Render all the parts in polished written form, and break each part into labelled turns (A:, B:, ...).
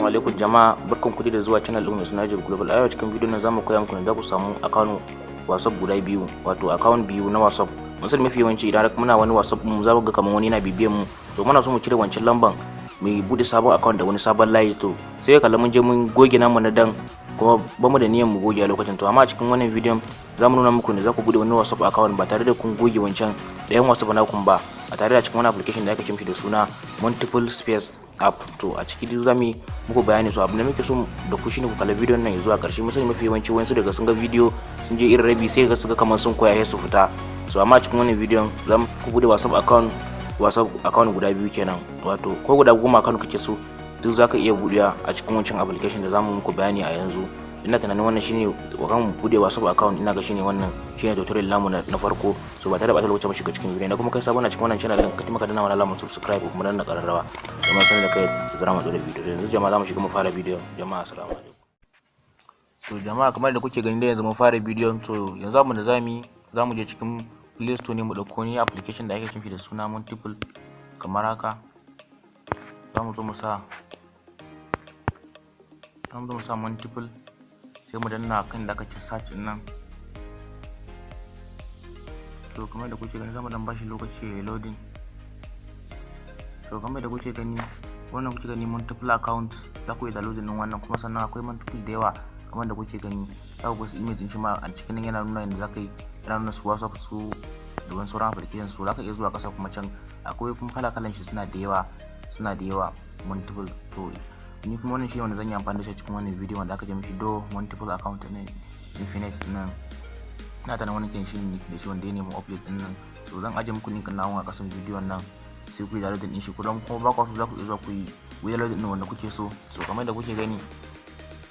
A: Assalamu alaikum jama'a, barkan ku da zuwa channel ɗin mai suna Najib Global. A yau cikin bidiyon nan zamu koya muku ne za ku samu account WhatsApp guda biyu, wato account biyu na WhatsApp. Misali, mafi yawanci idan muna wani WhatsApp mu, za mu ga kamar wani yana bibiyan mu. To, muna so mu cire wancan lamban, mu bude sabon account da wani sabon layi. To, sai ka kalla mun je mun goge namu na dan, kuma ba mu da niyyar mu goge a lokacin. To, amma a cikin wannan bidiyon za mu nuna muku ne za ku bude wani WhatsApp account ba tare da kun goge wancan ɗayan WhatsApp naku ba, a tare da cikin wani application da aka ce da suna Multiple Space app. To, a ciki duk zamu yi muku bayani. So, abu da muke so da ku shine ku kalla bidiyon nan zuwa karshe. Mun sani mafi yawanci wayansu daga sun ga bidiyo sun je irin rabi, sai ga su ga kamar sun koya, sai su fita. So, amma a cikin wannan bidiyon za ku bude WhatsApp account guda biyu kenan, wato ko guda 10 account kake so, duk zaka iya buɗewa a cikin wancan application da zamu muku bayani a yanzu. Ina tunanin wannan shine kan bude WhatsApp account, ina ga shine wannan shine tutorial namu na farko. So, ba tare da bata lokaci ba, shiga cikin bidiyon da kuma kai sabon a cikin wannan channel din, ka taimaka danna mana alamar subscribe ko kuma danna kararrawa domin sanar da kai da zarar mu dora bidiyo. Yanzu jama'a, zamu shiga mu fara bidiyon. Jama'a, assalamu alaikum. So jama'a, kamar da kuke gani da yanzu mun fara bidiyon. To, yanzu abin da zamu yi, zamu je cikin Play Store ne mu dauko wani application da ake cin da suna Multiple kamar haka. Zamu zo mu sa Multiple, sai mu danna kan da aka ce search din nan. To, kamar da kuke gani, zamu dan bashi lokaci ya loading. To, kamar da kuke gani, wannan kuke gani multiple account, za ku iya downloading din wannan. Kuma sannan akwai multiple da yawa. Kamar da kuke gani, za ku ga su image din shi ma a cikin nan yana nuna yadda za ka yi, yana nuna su WhatsApp su da wani sauran application. Su za ka iya zuwa ƙasa kuma can akwai kuma kala kalan shi, suna da yawa, suna da yawa multiple. To, ni kuma wannan shi wanda zan yi amfani da shi cikin wannan bidiyo, wanda aka ce mishi do multiple account ne infinite nan. Ina tana wani kin shi ne da shi wanda ya nemi update din nan. To, zan aje muku link na a kasan bidiyon nan, sai ku yi download din shi. Kuma ba ku so, za ku iya zuwa ku yi download din wanda kuke so. So, kamar da kuke gani,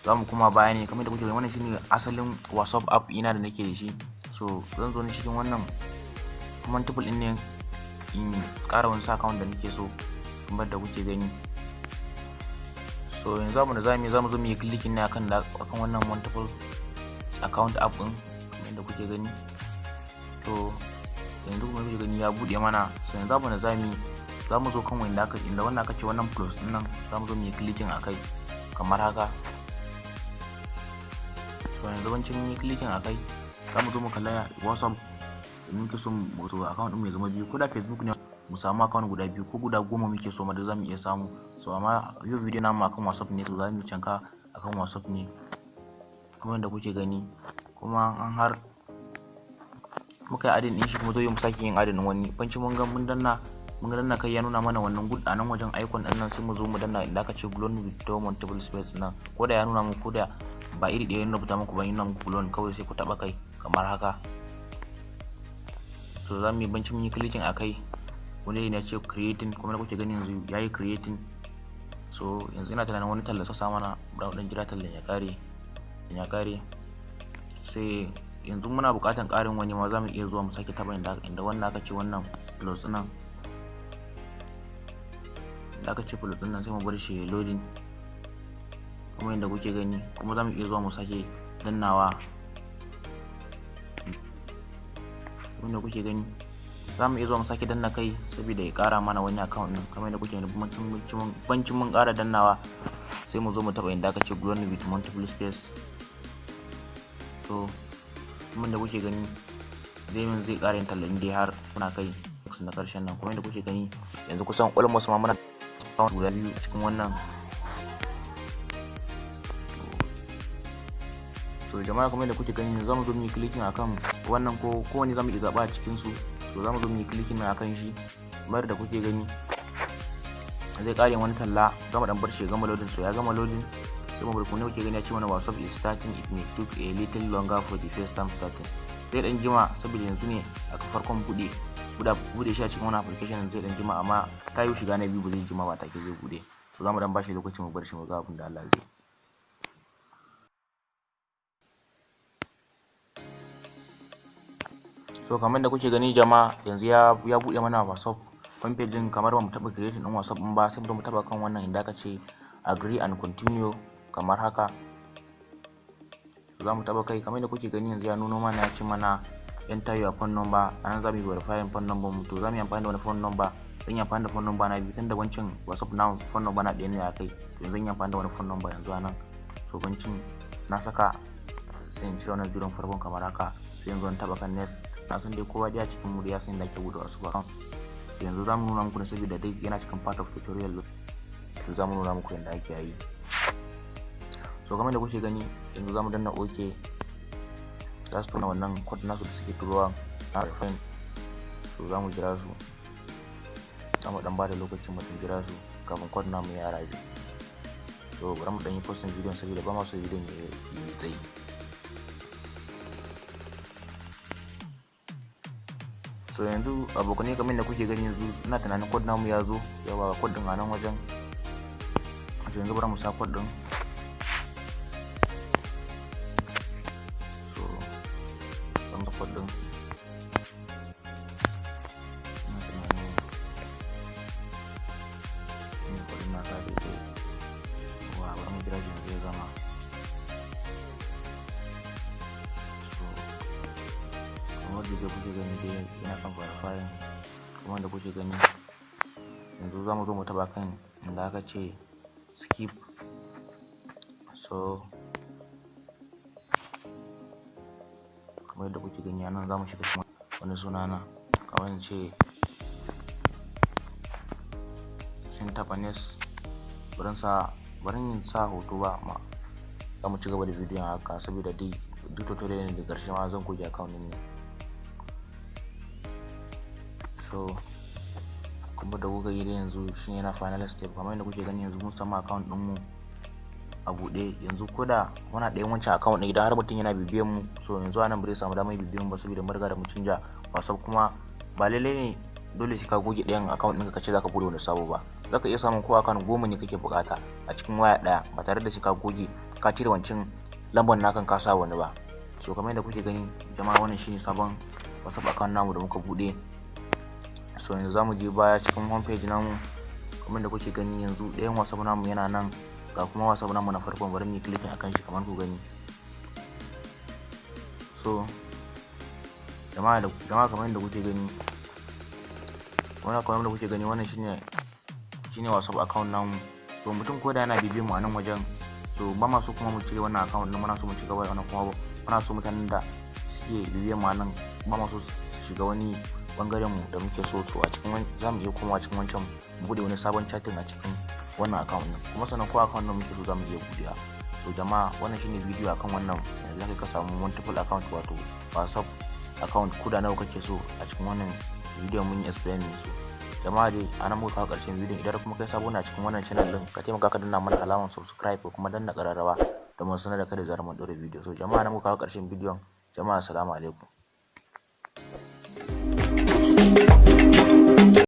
A: za mu kuma baya ne. Kamar da kuke gani, wannan shine asalin WhatsApp app ina da nake da shi. So, zan zo ni cikin wannan multiple din ne in ƙara wani account da nake so, kamar da kuke gani. So, yanzu abu da zamu yi, zamu zo mu yi clicking ne akan wannan multiple account app din, kamar yadda kuke gani. To, yanzu kuma kuke gani ya bude mana. So, yanzu abu da zamu yi, zamu zo kan wanda aka inda wannan aka ce wannan plus din nan, zamu zo mu yi clicking akai kamar haka. So, yanzu bancin mun yi clicking akai, zamu zo mu kalla WhatsApp da muke so mu to account din mu ya zama biyu, ko da Facebook ne mu samu account guda biyu, ko guda 10 muke so ma, da zamu iya samu. So, amma yau video namu akan WhatsApp ne, to zamu canka akan WhatsApp ne, kamar yadda kuke gani. Kuma an har muka yi adding din shi, kuma zo mu sake yin adding wani. Bancin mun ga mun danna kai, ya nuna mana wannan good a nan wajen icon din nan, sai mu zo mu danna inda aka ce clone with two multiple space nan. Ko da ya nuna muku, ko da ba iri ɗaya ya rubuta muku ba, ya nuna muku clone kawai, sai ku taɓa kai kamar haka. So, za mu yi, bancin mun yi clicking a kai, wani ne ya ce creating. Kuma da kuke gani, yanzu ya yi creating. So, yanzu ina tunanin wani talla sa mana, bari dan jira tallan ya kare. Ya kare, sai yanzu muna buƙatan ƙarin wani ma, za mu iya zuwa mu sake taɓa inda wannan aka ce wannan plus nan, da aka ce plus nan, sai mu bar shi loading kuma yadda kuke gani. Kuma za mu iya zuwa mu sake dannawa wanda kuke gani, za mu iya zuwa mu sake danna kai saboda ya ƙara mana wani account ɗin, kamar yadda kuke gani. Bancin mun ƙara dannawa, sai mu zo mu taɓa inda aka ce clone with multiple space. To, kuma da kuke gani, zai min zai ƙara yin tallan dai har kuna kai na ƙarshen nan. Kuma yadda kuke gani, yanzu kusan almost ma muna account guda biyu a cikin wannan. So jama'a, kamar yadda kuke gani, za mu zo mu yi clicking akan wannan, ko kowane za mu iya zaɓa a cikin su. So, za mu zo mu yi clicking akan shi, kamar da kuke gani, zai ƙare wani talla. Za mu dan bar shi ya gama loading. So, ya gama loading, sai mu bar ku ne kuke gani ya ce mana "WhatsApp is starting, it may took a little longer for the first time starting". Zai dan jima saboda yanzu ne aka farkon bude shi a cikin wani application, zai dan jima, amma ta yi shiga na biyu ba zai jima ba, take zai bude. So, za mu dan bashi lokaci, mu bar shi mu ga abin da Allah zai. So, kamar da kuke gani jama'a, yanzu ya bude mana WhatsApp homepage din, kamar ba mu taba creating din WhatsApp din ba. Sai mu taba kan wannan inda aka ce "agree and continue" kamar haka. Za mu taba kai, kamar da kuke gani, yanzu ya nuno mana, ya ce mana "Enter your phone number". Anan za mu yi verifying phone number mu. To, za mu yi amfani da wani phone number. Zan yi amfani da phone number na biyu, tunda wancan WhatsApp na phone number na ɗaya ne a kai. To yanzu zan yi amfani da wani phone number yanzu a nan. So bancin na saka, sai in cire wannan zeron farkon kamar haka, sai yanzu in taɓa kan next. Na san dai kowa dai a cikin mu ya san yadda ake buɗe WhatsApp account. So yanzu za mu nuna muku ne, saboda dai yana cikin part of tutorial, to za mu nuna muku yadda ake yi. So kamar da kuke gani, yanzu za mu danna OK. Za su tuna wannan code nasu da suke turowa na verifying. So za mu jira su, za mu dan bada lokacin mu dan jira su kafin code namu ya arrive. So bari mu dan yi posting bidiyon, saboda ba ma so bidiyon ya yi tsayi. So yanzu, abokanai, kamar da kuke gani, yanzu ina tunanin code namu ya zo. Yawa, code din a nan wajen. To yanzu bari mu sa code din. So bari mu sa code din. Ina tunanin ina code din na sa daidai wa. Bari mu jira shi yanzu ya gama. So kamar da kuke gani dai, yana kan verifying. Kamar da kuke gani, yanzu za mu zo mu taɓa kan inda aka ce skip. So kamar yadda kuke gani a nan, za mu shiga cikin wani suna na, kamar in ce sun taɓa next. Bari in sa hoto ba ma, za mu ci gaba da bidiyon haka, saboda dai duk tutorial ne, da ƙarshe ma zan goge account ɗin ne. So kuma da kuka yi da yanzu shine yana final step. Kamar yadda kuke gani, yanzu mun samu account ɗinmu a buɗe. Yanzu ko da muna ɗayan wancan account ɗin, idan har mutum yana bibiyan mu, so yanzu anan ba zai samu damar bibiyan mu ba, saboda mun riga da mun canja WhatsApp. Kuma ba lallai ne dole sai ka goge ɗayan account ɗinka ka ce zaka buɗe wani sabo ba. Zaka iya samun ko account 10 ne kake buƙata a cikin waya ɗaya, ba tare da sai ka goge, ka cire wancan lambar nakan ka sa wani ba. So kamar yadda kuke gani, jama'a, wannan shine sabon WhatsApp account namu da muka buɗe. So yanzu zamu je baya cikin homepage namu. Kamar da kuke gani, yanzu ɗayan WhatsApp namu yana nan, ga kuma WhatsApp namu na farkon. Bari mu yi clicking akan shi kamar ku gani. So jama'a, kamar yadda kuke gani wannan, kamar yadda kuke gani, wannan shine WhatsApp account namu. To mutum ko da yana bibiyan mu a nan wajen, to ba ma so kuma mu cire wannan account din, muna so mu ci gaba da wannan. Kuma muna so mutanen da suke bibiyan mu a nan, ba ma so su shiga wani bangaren mu da muke so. To a cikin za mu iya komawa cikin wancan, mu bude wani sabon chatting a cikin wannan account din. Kuma sannan ko account din muke so, za mu iya budewa. To jama'a, wannan shine bidiyo akan wannan, yanzu zaka ka samu multiple account, wato WhatsApp account, ko da nawa kake so. A cikin wannan bidiyon mun yi explain ne. So jama'a dai, a nan muka kawo ƙarshen bidiyon. Idan kuma kai sabo na cikin wannan channel din, ka taimaka ka danna mana alamar subscribe ko kuma danna ƙararrawa domin sanar da kai da zarar mun ɗora bidiyo. So jama'a, nan muka kawo ƙarshen bidiyon. Jama'a, assalamu alaikum.